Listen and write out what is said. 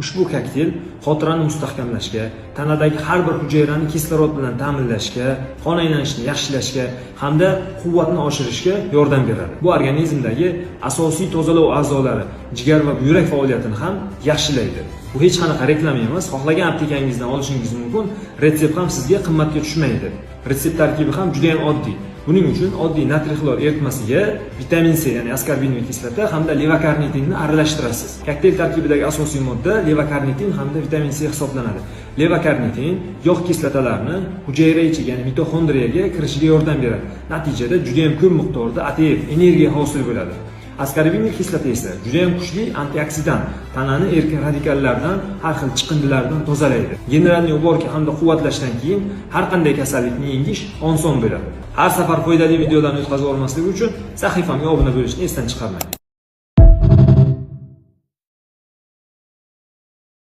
Ushbu kokteyl xotirani mustahkamlashga, tanadagi har bir hujayrani kislorod bilan ta'minlashga, qon aylanishini yaxshilashga hamda quvvatni oshirishga yordam beradi. Bu organizmdagi asosiy tozalov a'zolari, jigar va buyrak faoliyatini ham yaxshilaydi. Bu hech qanaqa reklama emas, xohlagan aptekangizdan olishingiz mumkin. Retsept ham sizga qimmatga tushmaydi. Retsept tarkibi ham juda ham oddiy. Buning uchun oddiy natriy xlor eritmasiga vitamin C, ya'ni аскорбиновая kislota hamda levokarnitinni aralashtirasiz. Kokteyl tarkibidagi asosiy modda levokarnitin hamda vitamin C hisoblanadi. Levokarnitin yog' kislotalarini hujayra ichiga, ya'ni mitoxondriyaga kirishiga yordam beradi. Natijada juda ham ko'p miqdorda ATF energiya hosil bo'ladi. Аскорбиновая kislota esa juda ham kuchli antioksidant, tanani erkin radikallardan, har xil chiqindilardan tozalaydi. Генеральный уборка hamda quvvatlashdan keyin har qanday kasallikni yengish oson bo'ladi. Har safar foydali videolarni o'tkazib olmaslik uchun sahifamga obuna bo'lishni esdan chiqarmang.